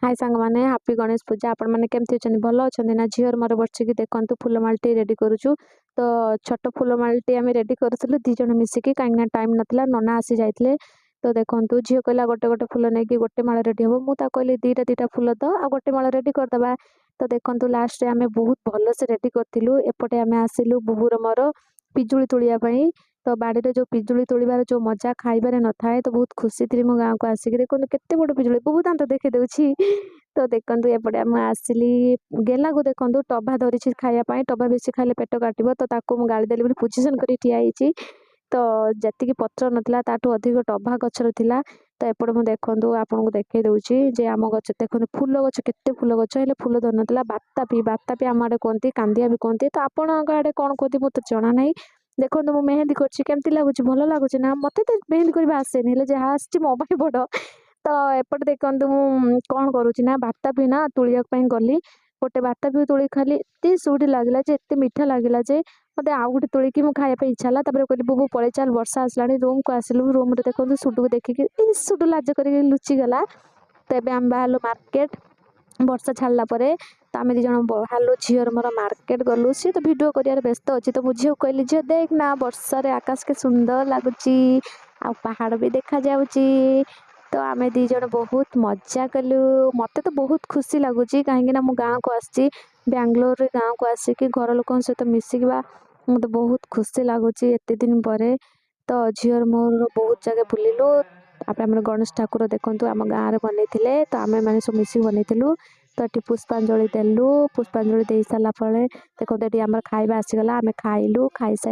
ହାଏ ସାଙ୍ଗମାନେ, ହାପି ଗଣେଶ ପୂଜା। ଆପଣମାନେ କେମିତି ଅଛନ୍ତି? ଭଲ ଅଛନ୍ତି ନା? ଝିଅର ମୋର ବସିକି ଦେଖନ୍ତୁ ଫୁଲମାଳଟି ରେଡ଼ି କରୁଛୁ। ତ ଛୋଟ ଫୁଲମାଳଟି ଆମେ ରେଡ଼ି କରୁଥିଲୁ 2 ଜଣ ମିଶିକି, କାହିଁକିନା ଟାଇମ୍ ନଥିଲା, ନନା ଆସି ଯାଇଥିଲେ। ତ ଦେଖନ୍ତୁ, ଝିଅ କହିଲା ଗୋଟେ ଗୋଟେ ଫୁଲ ନେଇକି ଗୋଟେ ମାଳ ରେଡ଼ି ହେବ। ମୁଁ ତାକୁ କହିଲି 2ଟା 2ଟା ଫୁଲ ତ ଆଉ ଗୋଟେ ମାଳ ରେଡ଼ି କରିଦେବା। ତ ଦେଖନ୍ତୁ, ଲାଷ୍ଟରେ ଆମେ ବହୁତ ଭଲସେ ରେଡ଼ି କରିଥିଲୁ। ଏପଟେ ଆମେ ଆସିଲୁ ବୋହୂର ମୋର ପିଜୁଳି ତୋଳିବା ପାଇଁ। ତ ବାଡ଼ିରେ ଯେଉଁ ପିଜୁଳି ତୋଳିବାର ଯେଉଁ ମଜା ଖାଇବାରେ ନଥାଏ। ତ ବହୁତ ଖୁସି ଥିଲି ମୁଁ ଗାଁକୁ ଆସିକି। ଦେଖନ୍ତୁ କେତେ ବଡ଼ ପିଜୁଳି, ବହୁତ ଦାନ୍ତ ଦେଖେଇ ଦେଉଛି। ତ ଦେଖନ୍ତୁ, ଏପଟେ ମୁଁ ଆସିଲି ଗେଲାକୁ। ଦେଖନ୍ତୁ, ଟଭା ଧରିଛି ଖାଇବା ପାଇଁ। ଟଭା ବେଶୀ ଖାଇଲେ ପେଟ କାଟିବ, ତ ତାକୁ ମୁଁ ଗାଳି ଦେଲି ବୋଲି ପୋଜିସନ୍ କରି ଠିଆ ହେଇଛି। ତ ଯେତିକି ପତ୍ର ନଥିଲା, ତାଠୁ ଅଧିକ ଟଭା ଗଛରେ ଥିଲା। ତ ଏପଟେ ମୁଁ ଦେଖନ୍ତୁ ଆପଣଙ୍କୁ ଦେଖେଇ ଦେଉଛି ଯେ ଆମ ଗଛ ଦେଖନ୍ତୁ, ଫୁଲ ଗଛ, କେତେ ଫୁଲ ଗଛ, ହେଲେ ଫୁଲ ଧରିନଥିଲା। ବାତାପି, ବାତାପି ଆମ ଆଡ଼େ କୁହନ୍ତି, କାନ୍ଦିଆ ବି କୁହନ୍ତି। ତ ଆପଣଙ୍କ ଆଡ଼େ କ'ଣ କୁହନ୍ତି ମୋତେ ଜଣା ନାହିଁ। ଦେଖନ୍ତୁ, ମୁଁ ମେହେନ୍ଦି କରିଛି, କେମିତି ଲାଗୁଛି? ଭଲ ଲାଗୁଛି ନା? ମୋତେ ତ ମେହେନ୍ଦି କରିବା ଆସେନି, ହେଲେ ଯାହା ଆସିଛି ମୋ ପାଇଁ ବଡ଼। ତ ଏପଟେ ଦେଖନ୍ତୁ, ମୁଁ କ'ଣ କରୁଛି ନା ବାତାପି ନା ତୋଳିବା ପାଇଁ ଗଲି। ଗୋଟେ ବାତାପି ତୋଳି ଖାଲି, ଏତେ ସୁଇଟ୍ ଲାଗିଲା ଯେ, ଏତେ ମିଠା ଲାଗିଲା ଯେ ମୋତେ ଆଉ ଗୋଟେ ତୋଳିକି ମୁଁ ଖାଇବା ପାଇଁ ଇଚ୍ଛା ହେଲା। ତାପରେ କହିଲି, ବୁବୁ ପଳେଇ ଚାଲ, ବର୍ଷା ଆସିଲାଣି। ରୁମ୍କୁ ଆସିଲୁ। ରୁମ୍ରେ ଦେଖନ୍ତୁ ସୁଡୁକୁ ଦେଖିକି ସୁଡୁ ଲାଜ କରିକି ଲୁଚିଗଲା। ତ ଏବେ ଆମେ ବାହାରିଲୁ ମାର୍କେଟ ବର୍ଷା ଛାଡ଼ିଲା ପରେ। ତ ଆମେ 2 ଜଣ ବାହାରିଲୁ, ଝିଅର ମୋର ମାର୍କେଟ ଗଲୁ। ସିଏ ତ ଭିଡ଼ିଓ କରିବାରେ ବ୍ୟସ୍ତ ଅଛି। ତ ମୁଁ ଝିଅକୁ କହିଲି, ଝିଅ ଦେଖ ନା, ବର୍ଷାରେ ଆକାଶ କେତେ ସୁନ୍ଦର ଲାଗୁଛି ଆଉ ପାହାଡ଼ ବି ଦେଖାଯାଉଛି। ତ ଆମେ 2 ଜଣ ବହୁତ ମଜା କଲୁ। ମୋତେ ତ ବହୁତ ଖୁସି ଲାଗୁଛି, କାହିଁକିନା ମୁଁ ଗାଁକୁ ଆସିଛି। ବାଙ୍ଗଲୋରରେ ଗାଁକୁ ଆସିକି ଘର ଲୋକଙ୍କ ସହିତ ମିଶିକି ବା ମୋତେ ବହୁତ ଖୁସି ଲାଗୁଛି ଏତେ ଦିନ ପରେ। ତ ଝିଅର ମୋର ବହୁତ ଜାଗା ବୁଲିଲୁ। ତାପରେ ଆମର ଗଣେଶ ଠାକୁର ଦେଖନ୍ତୁ, ଆମ ଗାଁରେ ବନେଇଥିଲେ। ତ ଆମେମାନେ ସବୁ ମିଶିକି ବନେଇଥିଲୁ। ତ ଏଠି ପୁଷ୍ପାଞ୍ଜଳି ଦେଲୁ। ପୁଷ୍ପାଞ୍ଜଳି ଦେଇ ସାରିଲା ପରେ ଦେଖନ୍ତୁ, ଏଠି ଆମର ଖାଇବା ଆସିଗଲା। ଆମେ ଖାଇଲୁ। ଖାଇସାରି